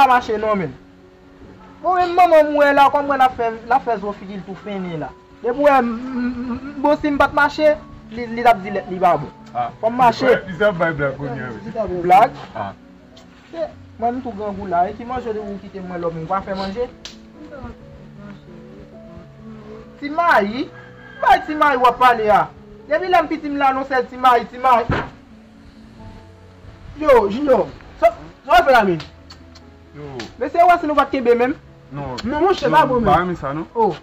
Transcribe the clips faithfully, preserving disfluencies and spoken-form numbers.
Mache non, men. Bon, men manman m wè la, kòm wè l ap fè, l ap fè zo figi l tou fennen la. Depi w wè m, m, m, m, bon, si m pa t mache, li, li t ap di lèt li pa bon. Ah, fò m mache. Li sa ap bay blag kounye a, wi. Blag? Ah. Se, mwen, m tou grangou la. E ki manje ou kite m mwen lòm ou pa fè manje? Ti Mayi? Bay Ti Mayi w ap pale a. Depi lè m piti m la, non, sèl Ti Mayi, Ti Mayi. Yo, Junior, sa, sa w fè la, men? Yo. Mesye, wè si nou pa t kenbe menm. Non. Non, monchè, pa bon, men. M pa renmen sa, non. Oh.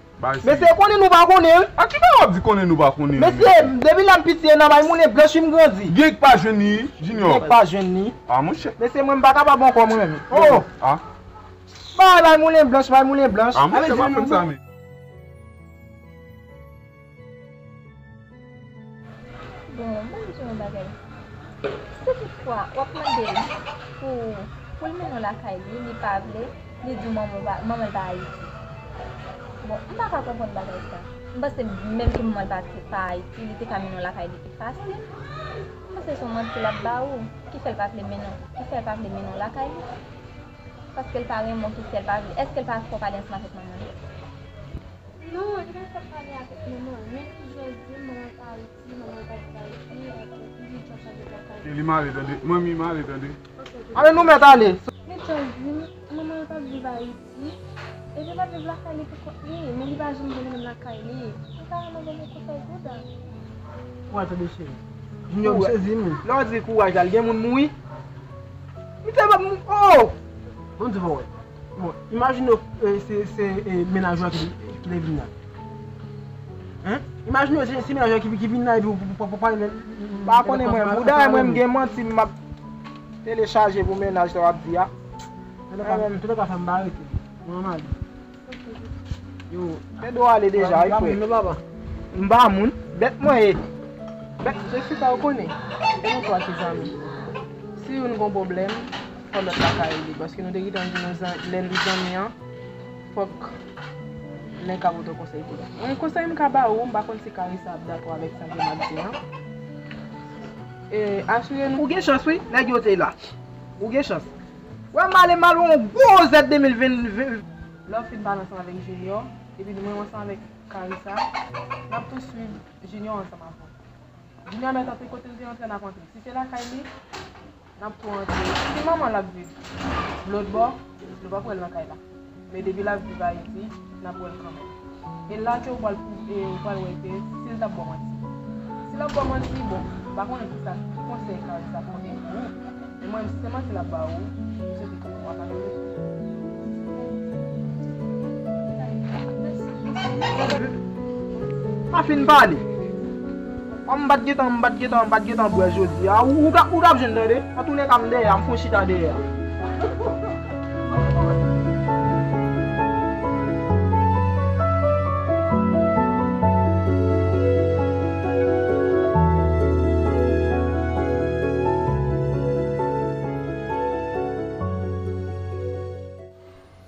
Mesye, konnen nou pa konnen, wi. A ki bagay w ap di konnen nou pa konnen, men? Mesye, depi lè m piti, e nan bay moulen blanch wi m grandi. Gen k pa jwenn li, Junior. Gen k pa jwenn li. Ah, monchè. Mesye, mwen, m pa kapab ankò, mwen, men. Oh. Ah. Bay, bay moulen blanch, bay moulen blanch. Ah, monchè, pa fè m sa, men. Bon, ban m di w yon bagay. Si toutfwa w ap mande l pou, pou l mennen w lakay li, li pa vle, li di w manman w pa, manman l pa Ayiti. Bon, m pa ka konprann bagay sa. M panse menm ke manman l pa, pa Ayiti, li te ka mennen w lakay li pi fasil. M panse se yon manti l ap ba ou, ki fè l pa vle mennen w, ki fè l pa vle mennen w lakay li. Paske l pa renmen w, ki fè l pa vle. Èske l pa fè w pale ansanm avèk manman l? Non, li pa fè m pale avèk manman l, men li toujou di m manman l pa Ayiti, manman l pa viv Ayiti, epi li toujou chache lakay li. E li male tande, manmi male tande. Ale nou mèt ale. Li toujou di m manman l pa viv Ayiti, epi l ap viv lakay li pou kont li, men li pa janm gen menm lakay li. Li pa janm gen menm konsèy pou dan. Ou al tande cheri. Junior ou sezi m wi. Lè w di kouraj la, l gen moun mouri. Li te pa moun, oh! Bon, di fò wè. Bon, imajine w, eh, se, se, eh, mennaj ou a ki, ki te vin nan. Hein? Imajine w, se, se mennaj ou a ki, ki vin nan epi w, w, w, w, w, pa konnen mwen, bouda mwen, m gen manti m ap telechaje pou mennaj sa w ap di a. Antouka, antouka, fè m pa rete. Mwen mal. Yo, fè do ale deja, wi frè. M pa moun, bèt mwen ye. Bèt. Jessica, ou konnen, e nou twa ki zanmi. Si youn gon pwoblèm, fò lòt la ka regle. Paske nou te gentan di nou zan-, lè nou zanmi an, fòk len ka pote konsèy pou lòt. Yon konsèy m ka ba ou, m pa konn si Carissa ap dakò avèk sa ke m ap di an. E, asire nou. Ou gen chans, wi, nèg yo te la. Ou gen chans. Wè, m ale mal yon gwo zèt de mil ven, ven. Lè w fin pale ansanm avèk Junior, epi nou menm ansanm avèk Carissa, n ap tou swiv Junior ansanm avè w. Junior mèt antre, kote l te antre, n ap antre. Si se lakay li, n ap tou antre. Si se manman l ap viv lòt bò, nou p ap wè l nan kay la. Men depi l ap viv Ayiti, n ap wè l kanmenm. E la ke ou pral, e ou pral wè ke si l t ap ba w manti. Si l ap ba w manti, bon, m pa konnen kisa, ki konsèy Carissa pote pou ou. Men mwen, si se manti l ap ba ou, m swete ke ou pa ka jwenn. Pa fin pale. Kòm m pa t gentan, m pa t gentan, m pa t gentan bwè jodi a, ou, ou t ap, ou t ap jwenn tande. Antouleka, m dèyè a, m fon chita dèyè a.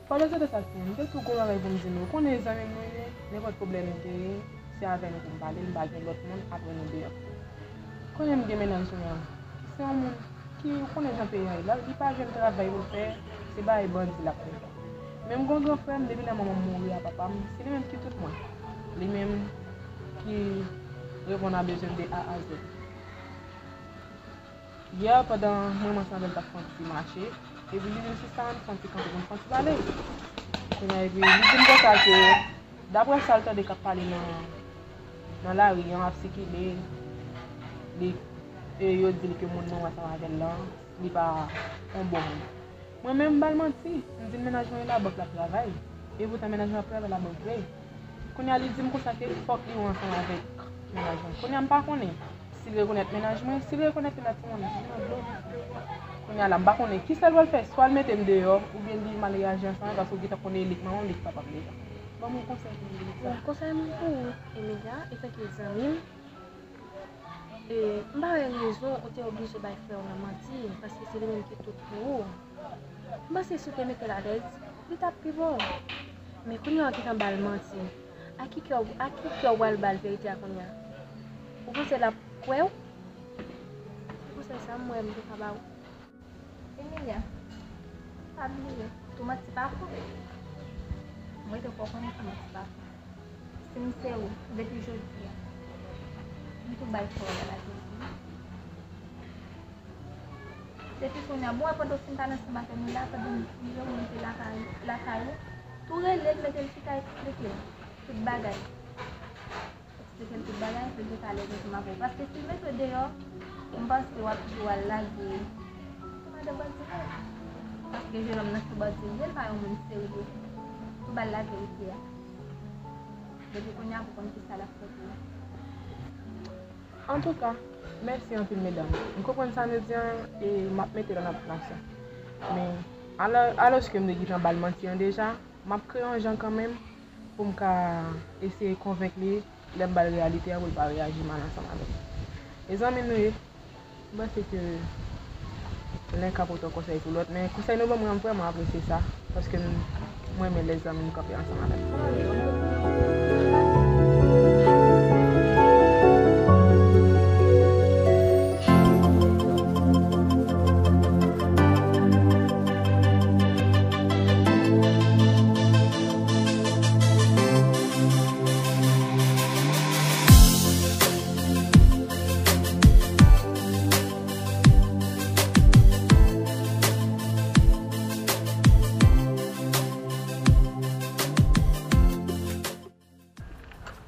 Pale sa de sa, m te tou gon bagay pou m di nou. Konnen zanmi m nou ye, nenpòt pwoblèm m genyen, se avè nou pou m pale, m pa gen lòt moun apre nou deyò. Konnen m gen mennaj mwen an, ki se yon moun ki, ou konnen jan peyi a ye la, li pa jwenn travay pou l fè, se bagay bandi l ap fè. Men m gon gran frè m, depi lè manman m mouri a papa m, se li menm ki tout mwen. Li menm ki reponn a bezwen m de A a Z. Yè, pandan mwen, mwen sanble l t ap fè yon ti mache, epi li di m, "Sista, ann fè yon ti kanpe pou n fè yon ti pale." Kounye a, epi li di m konsa ke, daprè sa l tande k ap pale nan, nan lari an, ap sikile, li, e yo di l ke moun mwen ansanm avè l lan, li pa yon bon moun. Mwen menm, m ba l manti. M di l mennaj mwen e labank l ap travay. E poutan mennaj mwen ap travay labank vre. Kounye a, li di m konsa ke fòk li wè ansanm avèk mennaj mwen. Kounye a, m pa konnen si l rekonèt mennaj mwen, si l rekonèt li la timoun, li nan dlo. Kounye a la, m pa konnen kisa l pral fè. Swa l mete m deyò, oubyen li mal reyaji ansanm, paske ou gentan konnen e li k manman m, li k papa m deja. Ban m yon konsèy pou m di l sa. Bon, konsèy mwen pou ou, Emilia, etanke zanmi m, E, m pa wè rezon ou te oblije bay frè w lan manti, paske se li menm ki tout pou ou. M panse si w te mete l alèz, li t ap pi bon. Men kounye a w gentan ba l manti. A ki kè w, a ki kè w pral ba l verite a kounye a? Ou panse l ap kwè w? Se konsèy sa m wè m te ka ba w. Emilia, pa bliye, Pou manti pa fò. Mwen te fò konnen pou manti pa fò. Si m se ou, depi jodi a, m tou bay fò la lage ou. Depi kounye a, bon, pandan w fin pale ansanm avè nou la, pandan m rive monte lakay, lakay ou, tou rele l, mete l chita, eksplike l tout bagay. Eksplike l tout bagay, pou l te ka alèz ansanm avè w. Paske si l mete w deyò, m panse w ap toujou al lage madan bandi nèt. Paske jenòm nan se bandi l ye, l pa yon moun serye. Pou ba l laverite a. Depi kounye a, pou konn kisa l ap fè pou ou. Antouka, mèsi anpil, medam. M konprann sa nou di an e m ap mete l an aplikasyon. Men, alò, alòske m te gentan ba l manti an deja, m ap kreye yon jan kanmenm pou m ka eseye konvenk li, lè m ba l reyalite an, pou l pa reyaji mal ansanm avè m. E zanmi nou ye, m panse ke len ka pote yon konsèy pou lòt, men konsèy nou ban mwen an, m vrèman apresye sa, paske m, m renmen lè zanmi m kanpe ansanm avè m.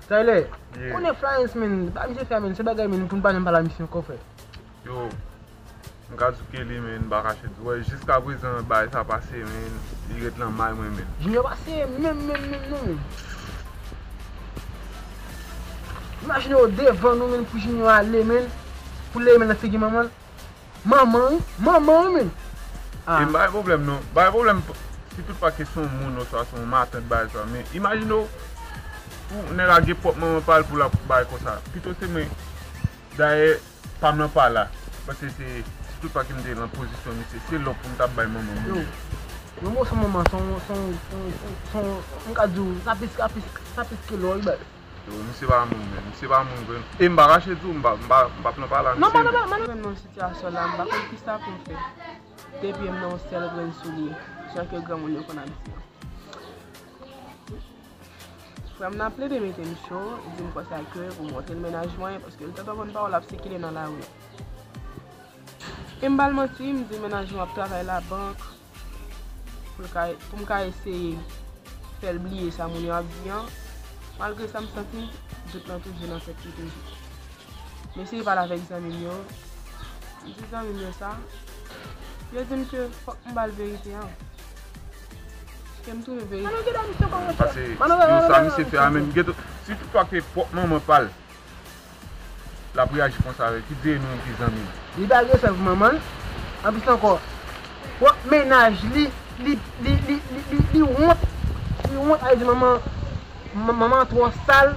Tyler, yeah, konnen Flyens, men, pa misye fè, men, se bagay, men, pou n pa janm pale a misye ankò, frè. Yo, m ka di w ke li, men, m pa kache di w, wè, jiska prezan, bagay sa pase, men, li ret lan may mwen, men. Junior pase, men, men, men, men, men. Imajine w devan nou, men, pou Junior ale, men, pou l leve men nan figi manman l. Manman, wi. Manman, wi, men. Ah. E m pa gen pwoblèm, non. Pa gen pwoblèm p-, si tout pa ke se yon moun, oswa se yon matant, bagay sa. Men imajine w, pou nèg la gen pwòp manman pa l pou l ap bay konsa. Pito se mwen, dayè, pa m nan pa la. Paske se, si tout pa ke m te nan pozisyon misye, se lò pou m t ap bay manman m. Yo, yon moso manman, se yon, se yon, se yon, se yon, m ka di w, sa plis, sa plis, sa plis ke lò, wi, baz. Yo, misye pa moun, men. Misye pa moun vre. E m pa rache di w, m pa, m pa, m pa pran pa la, non, misye. Non, non, non, non. Mwen nan sitiyasyon la, m pa konn kisa pou m fè. Depi m nan yon sèl grenn soulye, jan ke granmoun yo konn ap di an. Frè m nan plede mete m cho, di m konsa ke pou m rantre nan mennaj mwen, paske l te konn pawòl ap sikile nan lari. E m ba l manti, m di mennaj mwen ap travay labank, pou l ka, pou m ka eseye fè l bliye sa moun yo ap di an. Malgre sa, m santi dout lan toujou nan tèt li toujou. M eseye pale avèk zanmi m yo. M di zanmi m yo sa. Yo di m ke fòk m ba l verite an. Ke m tounen verite. Pase, yo sa misye fè a menm. Geto, si tout pa ke pwòp manman pa l, l ap reyaji konsa avè l. Ki di nou ki zanmi l. Li pa gen respè pou manman l. Anplis ankò, pwòp mennaj li, li, li wont. Li wont, a di manman, man-, manman twò sal.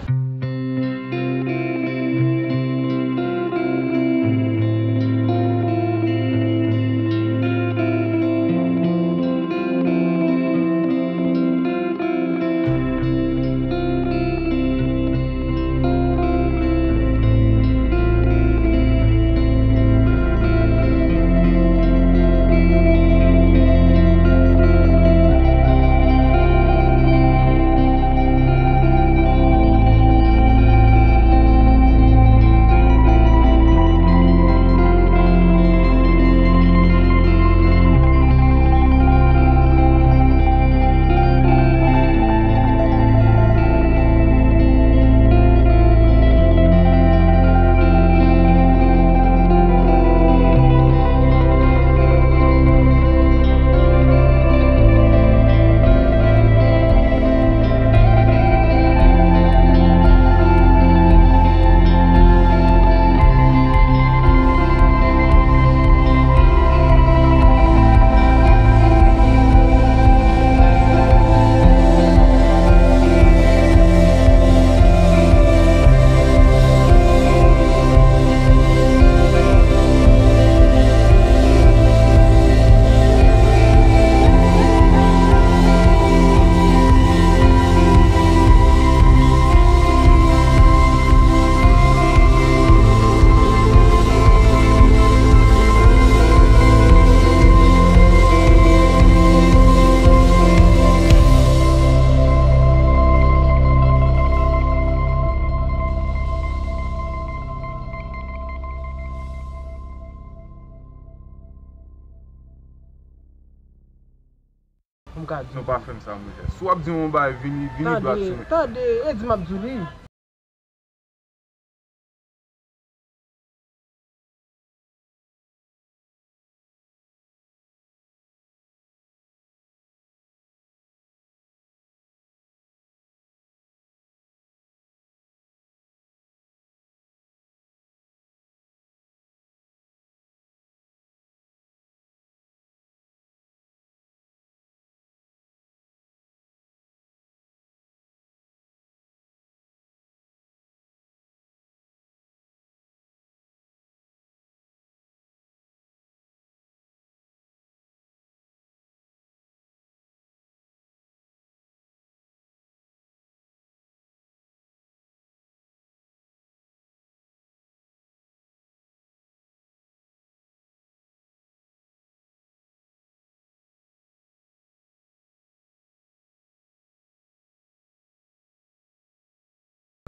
M ka di w. Non, pa fè m sa, monchè. Si w ap di m yon bagay, vini, vini dwat sou mwen. Tande, tande, e di m ap di w li.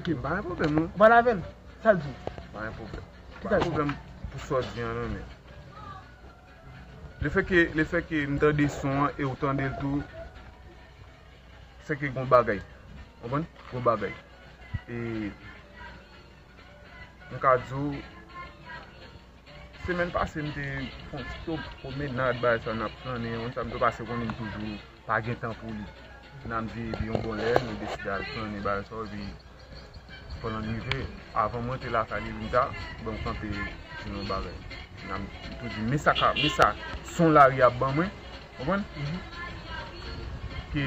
Ok, m pa gen pwoblèm, non. Ou pale avè l? Sa l di w? Pa gen pwoblèm. Ki sa l di w? Pa gen pwoblèm pou sa w di an, non, men. Lefètke, lefètke m tande son an e w tande l tou, sèke gon bagay. Konprann? Gon bagay. E m ka di w, semèn pase, m te fè yon ti pwomenad, bagay sa, n ap flannen, konn sa, m te pase konnen m toujou pa gen tan pou li. N a m di, epi yon bon lè, nou deside al flannen, bagay sa, epi pandan n rive, avan mwen te lakay li, m ta, bon, m kanpe di nou bagay. N a m tou di, men sa ka, men sa, son lari ap ban mwen, konprann? Ke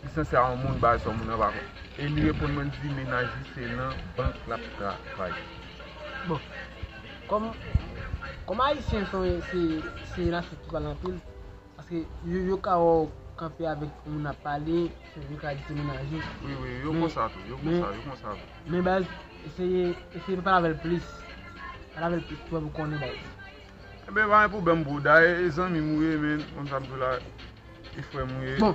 li sanse a yon moun, bagay sa, moun nan pa konn. E li reponn mwen, li di, mennaj li se nan bank l ap travay. Bon, kòm, kòm Ayisyen se, se, se nasyon ki pale anpil, paske yo, yo ka wè w kanpe avèk moun ap pale, yo ka di se mennaj ou. Wi, wi, yo konsa tou, yo konsa, yo konsa tou. Men baz, eseye, eseye pale avè l plis. Pale avè l plis, pou, pou konnen baz. Enben, pa gen pwoblèm, bro. Dayè, e zanmi m ou ye, men, konn sa m di w la, e frè m ou ye. Bon,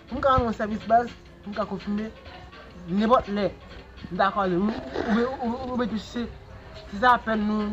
pou m ka rann ou yon sèvis, baz, pou m ka konfime, nenpòt lè, m ta kwaze, ou, ou, ou, ou, ou, ou, si se, si se apèl nou,